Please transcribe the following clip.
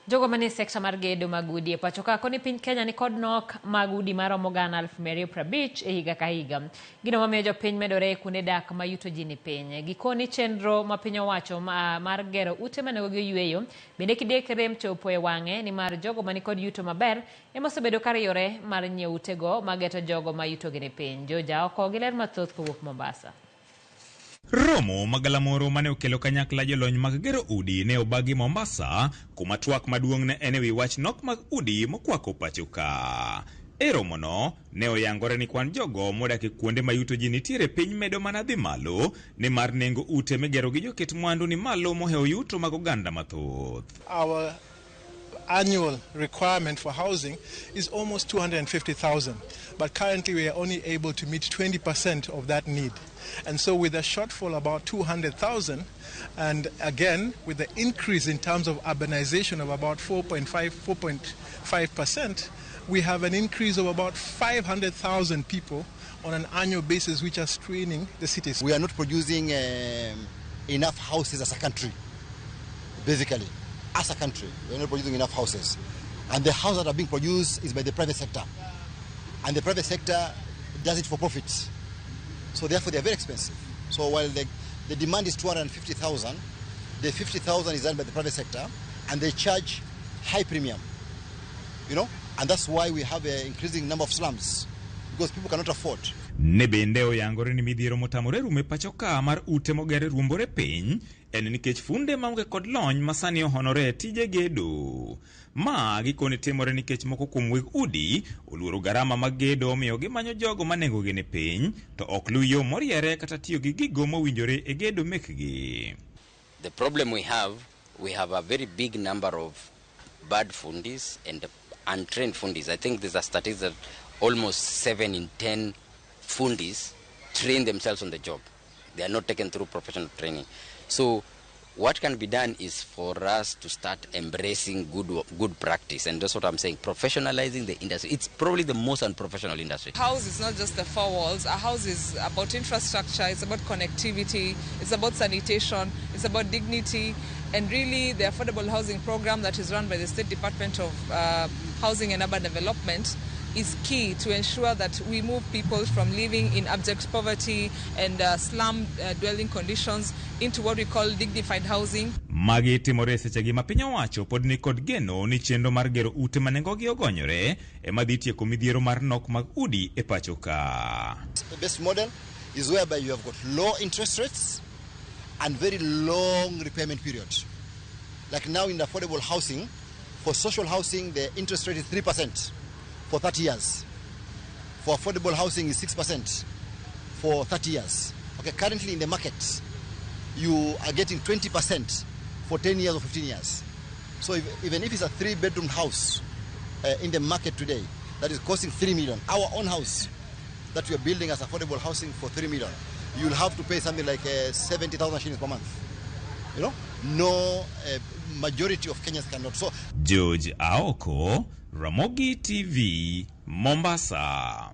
Jogo manie sekta mar gedo mag udi e pacho ka koni piny Kenya ni kod nok mag udi maromo 250,000 e higa ka higa. Gino mamiyo jopiny medore e kuonde dak ma yuto ji ni piny. Gikoni chenro ma piny owacho mar gero ute ma nengogi oyueyo bende kidek rem chopo e wang'e nimar jogo manikod yuto maber ema osebedo ka riyore mar nyiewo utego mageto jogo ma yutogi ni piny. Joja oko gi ler mathoth kowuok Mombasa. Romo magalamoro mane okelo kanyakla jolony mag gero udi ne obagi Mombasa, kuma twak maduong' ne en e wi wach nok mag udi mokwako pacho ka. E romono, ne oyangore ni kwan jogo modak e kuonde ma yuto ji nitiere piny medo mana dhi malo, nimar nengo ute migero gi joket mwandu ni malo mohewo yuto mag oganda mathoth. Our annual requirement for housing is almost 250,000, but currently we are only able to meet 20% of that need. And so with a shortfall about 200,000, and again with the increase in terms of urbanization of about 4.5%, we have an increase of about 500,000 people on an annual basis, which are straining the cities. We are not producing enough houses as a country, basically. As a country, we are not producing enough houses. And the houses that are being produced is by the private sector. And the private sector does it for profit. So therefore they are very expensive. So while the demand is 250,000, the 50,000 is done by the private sector, and they charge high premium. And that's why we have an increasing number of slums, because people cannot afford. Ne bende oyangore ni midhiero motamore rumo e pacho ka mar ute moger ruombore piny en nikech funde maonge kod lony ma sani ohonore e tije gedo. Ma gikone timore nikech moko kuom weg udi oluoro garama mag gedo, omiyo gimanyo jogo ma nengogi ni piny to ok luw yo moriere kata tiyo gi gigo mowinjore e gedo mekgi. The problem we have, we have a very big number of bad fundis and untrained fundis. I think there's a statistic that almost 7 in 10 fundis train themselves on the job. They are not taken through professional training. So what can be done is for us to start embracing good practice. And that's what I'm saying, professionalizing the industry. It's probably the most unprofessional industry. House is not just the four walls. A house is about infrastructure, it's about connectivity, it's about sanitation, it's about dignity. And really, the affordable housing program that is run by the State Department of Housing and Urban Development is key to ensure that we move people from living in abject poverty and slum dwelling conditions into what we call dignified housing. Magi timore sechegi ma piny owacho pod ni kod geno ni chenro mar gero ute ma nengogi ogonyore ema dhi tieko midhiero mar nok mag udi e pacho ka. The best model is whereby you have got low interest rates and very long repayment period. Like now in affordable housing, for social housing, the interest rate is 3% for 30 years. For affordable housing is 6% for 30 years. Currently in the market, you are getting 20% for 10 years or 15 years. So even if it's a 3-bedroom house in the market today, that is costing 3 million, our own house that we are building as affordable housing for 3 million, you'll have to pay something like 70,000 shillings per month. No majority of Kenyans cannot. So George Aoko, Ramogi TV, Mombasa.